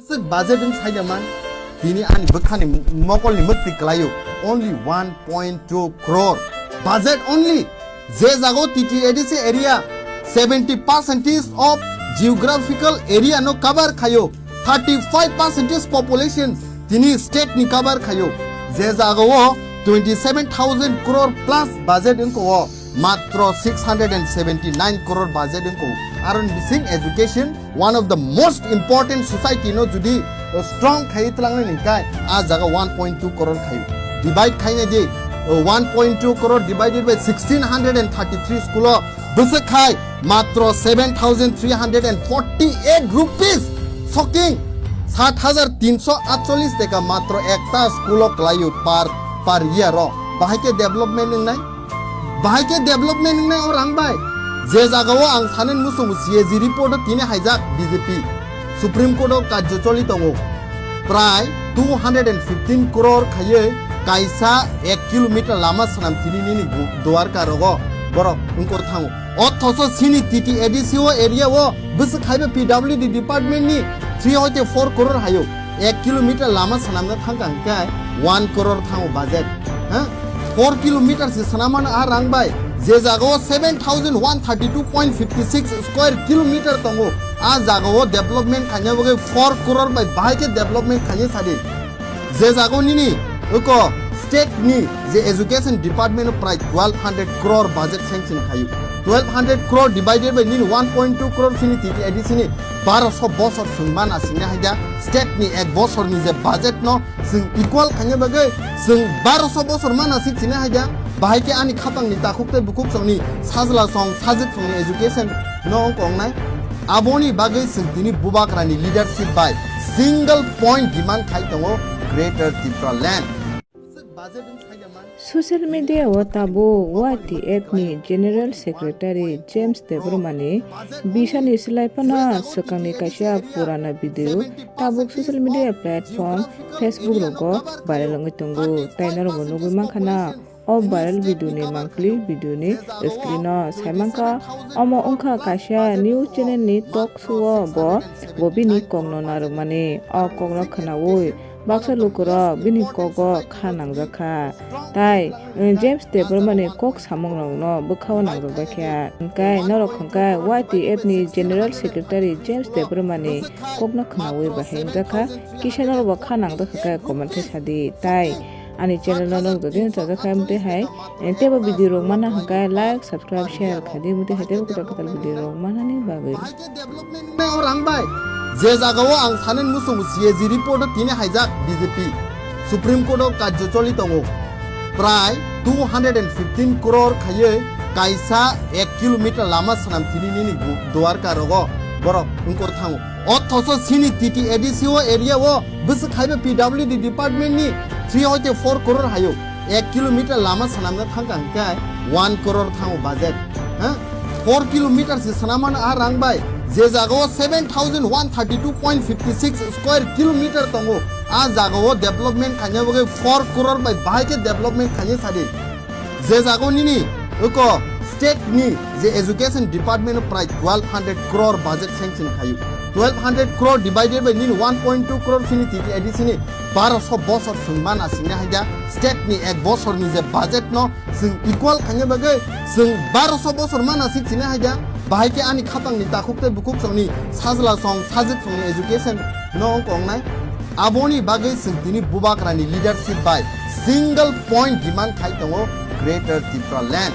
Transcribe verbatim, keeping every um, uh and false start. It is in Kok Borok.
Swk budget wng saida man, tini ani bwkhani mokolni mukti kwlaio, only one point two crore budget only. Je jago T T A D C area seventy percentage of geographical area no cover khaio, thirty five percentage population tini state ni cover khaio. Je jaga o twenty seven thousand crore plus budget wngko o, matro six hundred and seventy nine crore budget wngko. Aron bising education, one of the most important society no judi, uh, strong khai tlangnai ning kai, a jaga one point two crore khai. Divide khai nai di, uh, one point two crore divided by sixteen hundred and thirty three school o bwswk khai matro seven thousand three hundred and forty eight rupees. Shocking! Sat hajar tinso atcholish teka matro ekta school o kwlaio per, per year o. Bahai khe development wngnai? Bahai khe development wngnai o rang bai? Je jaga o ang sanen muchungo C A G report o tini haijak B J P. Supreme Court o kajjo choli tongo. Prai two hundred and fifteen crore khaiwi kaisa ek kilometer lama swnam tini nini gu-, Dwarka rogo borok wngkor thango. Othoso chini T T A D C o area o bwswk khaiba P W D department ni three hoite four crore haio. Ek kilometer lama swnamna thangka hwnkhe one crore thango budget. Ha? Four kilometer se swnamano a rang bai. Je jaga o seven thousand one thirty two point fifty six square kilometer tongo. A jaga o development khaina bagwi four crore bai bahai khe development khaina sadi. Je jago nini uko state ni je education department o prai twelve hundred crore budget sanction khayu. Twelve hundred crore divided by nini one point two crore sini T T A D C ni baroso bosor sung mana singna haida state ni ek bosor ni je budget no sung equal khaina bagwi sung baroso bosor mana sing singna haida bahai khe ani khatang ni takhuk tei bukhuk song ni sajla song sajwk song ni education no ongkong nai. Aboni bagwi chwng tini Bubagrani leadership bai single point demand khai tongo Greater Tipraland. Social media o tabuk Y T F ni General Secretary James Debbarma ni bisani swlai phano swkangni kaisa purana video tabuk social media platform Facebook rogo viral wngwi tongo. Tai norokbo nugwi mankha na. O viral video ni mangpili video ni screen o sai mankha, omo wngkha kaisa news channel ni talk show o bo, bo bini kokno narwkmani. O kokno khwnaui baksa lukurok bini kogo kha nangjakha. Tai, eh, James Debbarma ni kok samung rokno bwkhao nangjak baikha. Hwnkhe norok hwnkhe Y T F ni General Secretary James Debbarma ni kokno khwnaui bahai wngjakha. Kisa norokbo kha nangjakha khe comment khe sadi. Tai Ani channel no nwng jodi no chajak kha mtwi hai, eh, teibo video rok mana hwnkhe like, subscribe, share kha di mtwi hai teibo kwtal kwtal video rok manani bagwi. Nai o rang bai. Je jaga o ang sanen muchungo C A G report o tini haijak B J P. Supreme Court o kajjo choli tongo. Prai two hundred and fifteen crore khaiwi kaisa ek kilometer lama swnam tini nini gu-, Dwarka rogo borok wngkor thango. Othoso chini T T A D C o area o bwswk khaiba P W D department ni three hoite four crore hayo. Ek kilometer lama swnamna thangka hwnkhe one crore thango budget. Ha? Four kilometer se swnamano a rang bai. Je jaga o seven thousand one thirty two point fifty six square kilometer tongo. A jaga o development khaina bagwi four crore bai bahai khe development khaina sadi. Je jago nini uko state ni je education department o prai twelve hundred crore budget sanction khayu. Twelve hundred crore divided by nini one point two crore sini T T A D C ni baroso bosor sung mana singna haida state ni ek bosor ni je budget no sung equal khaina bagwi sung baroso bosor mana sing singna haida bahai khe ani khatang ni takhuk tei bukhuk song ni sajla song sajwk song ni education no wng kong nai. Aboni bagwi chwng tini Bubagrani leadership bai single point demand khai tongo Greater Tipraland.